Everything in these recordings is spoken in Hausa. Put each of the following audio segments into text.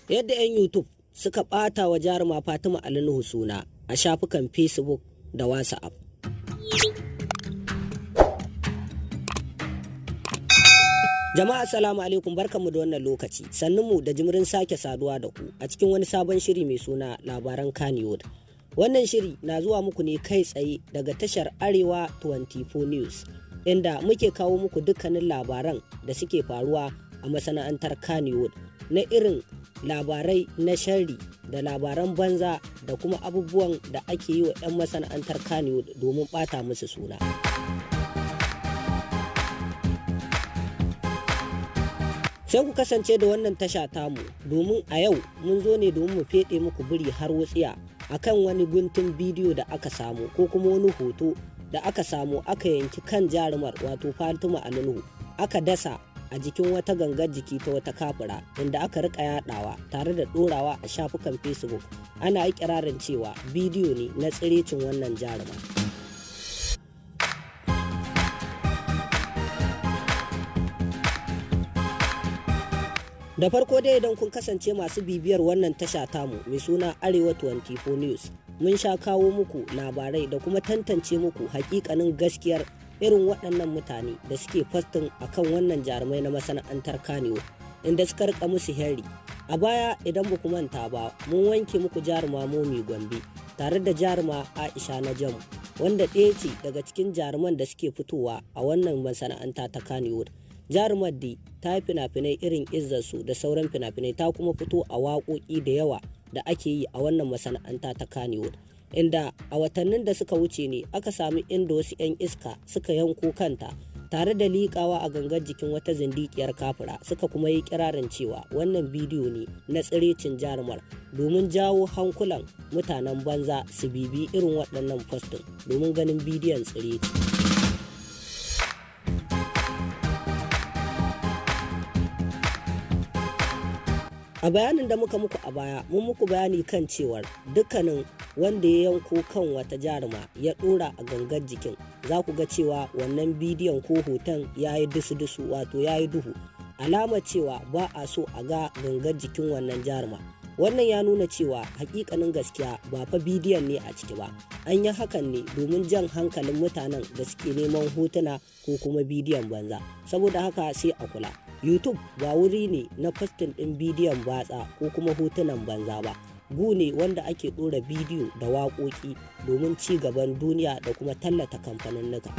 Yadda 'yan YouTube suka ɓata wa jaruma Fatima Ali Nuhu suna a shafukan Facebook da WhatsApp. Jama'a, assalamu alaikum, barkanmu da wannan lokaci. Sannunmu da jimirin sake saduwa da ku a cikin wani sabon shiri mai suna Labaran Kannywood. Wannan shiri na zuwa muku ne kai tsaye daga tashar Arewa 24 News, inda muke kawo muku dukkanin labaran da suke faruwa a masana'antar Kannywood, na irin labarai na sharri da labaran banza da kuma abubuwan da ake yi wa 'yan masana'antar Kannywood domin ɓata musu suna. Sai ku kasance da wannan tasha tamu, domin a yau mun zo ne domin mu feɗe muku biri har wutsiya akan wani guntun bidiyo da aka samu, ko kuma wani hoto da aka samu, aka yanki kan jarumar, wato Fatima Ali Nuhu, aka dasa a jikin wata gangar jiki ta wata kafira, inda aka rika yadawa tare da dorawa a shafukan Facebook, ana ikirarin cewa bidiyo ne na tsirecin wannan jaruma. Da farko dai, idan kun kasance masu bibiyar wannan tasha tamu mai suna Arewa 24 News, mun sha kawo muku labarai da kuma tantance muku hakikanin gaskiyar irin waɗannan mutane da suke fastin akan wannan jarumai na masana'antar Kannywood, inda suka rika musu heri. A baya, idan ba ku manta ba, mun wanke muku jaruma Momi Gombe tare da jaruma Aisha na Jamu, wanda ɗaya ce daga cikin jaruman da suke fitowa a wannan masana'anta ta Kannywood. Jarumar di ta yi fina-finai irin Izzarsu da sauran fina-finai, ta kuma fito a waƙoƙi da yawa da ake yi a wannan masana'anta ta Kannywood, inda a watannin da suka wuce ne aka sami inda wasu 'yan iska suka yanko kanta tare da liƙawa a gangar jikin wata zindikiyar kafira, suka kuma yi kirarin cewa wannan bidiyo ne na tsirecin jarumar domin jawo hankulan mutanen banza su bibi irin waɗannan postin domin ganin bidiyon tsireci. A bayanin da muka muku a baya, mun muku bayani kan cewar dukkanin wanda ya yanko kan wata jaruma ya dora a gangar jikin, za ku ga cewa wannan bidiyon ko hoton ya yi dusu-dusu, wato ya yi duhu, alamar cewa ba a so a ga gangar jikin wannan jaruma. Wannan ya nuna cewa hakikanin gaskiya ba fa bidiyon ne a ciki ba, an yi hakan ne domin jan hankalin mutanen da suke neman hotuna ko kuma bidiyon banza. Saboda haka sai a kula, YouTube ba wuri ne na fastin ɗin bidiyon batsa ko kuma hotunan banza ba, gu ne wanda ake ɗora bidiyo da waƙoƙi domin ci gaban duniya da kuma tallata kamfaninnika.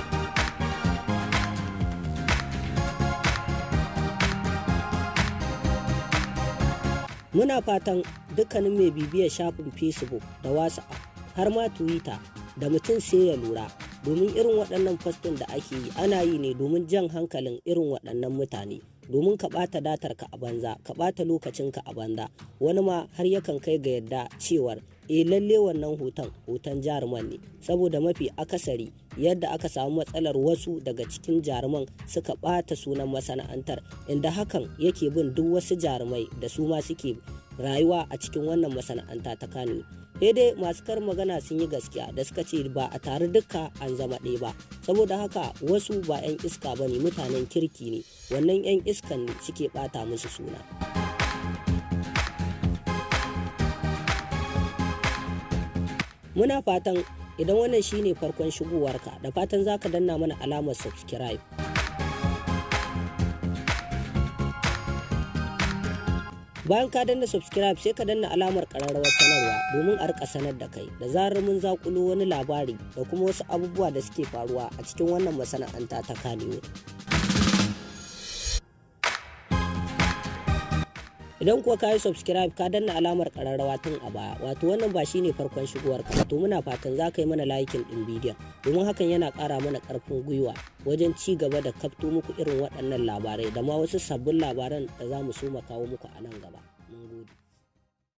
Muna fatan dukkanin mai bibiyar shafin Facebook da WhatsApp har ma Twitter da mutum sai ya lura, domin irin waɗannan fastin da ake yi, ana yi ne domin jan hankalin irin waɗannan mutane, domin ka ɓata datar ka a banza, ka ɓata lokacinka a banza. Wani ma har yakan kai ga yadda cewar e lalle wannan hoton hoton jaruman ne, saboda mafi akasari yadda aka samu matsalar wasu daga cikin jaruman suka ɓata sunan masana'antar, inda hakan yake bin duk wasu jarumai da su ma suke rayuwa a cikin wannan masana'anta ta Kano. Sai dai masu kar magana sun yi gaskiya da suka ce ba a tare dukka an zama ɗaya ba. Saboda haka wasu ba 'yan iska ba ne, mutanen kirki ne, wannan 'yan iskan ne suke ɓata musu suna. Muna fatan idan wannan shine farkon shigowarka, da fatan zaka danna mana alamar subscribe. Bayan ka danna subscribe, sai ka danna alamar ƙararrawar sanarwa domin a rika sanar da kai da zarar mun zakulo wani labari da kuma wasu abubuwa da suke faruwa a cikin wannan masana'anta ta Kannywood. Idan kuwa ka yi subscribe, ka danna alamar ƙararrawa tun a baya, wato wannan ba shine farkon shigowar ka, to muna fatan za ka yi mana liking din bidiyon, domin hakan yana ƙara mana ƙarfin gwiwa wajen ci gaba da kafto muku irin waɗannan labarai da ma wasu sabbin labaran da za mu so mu kawo muku a nan gaba.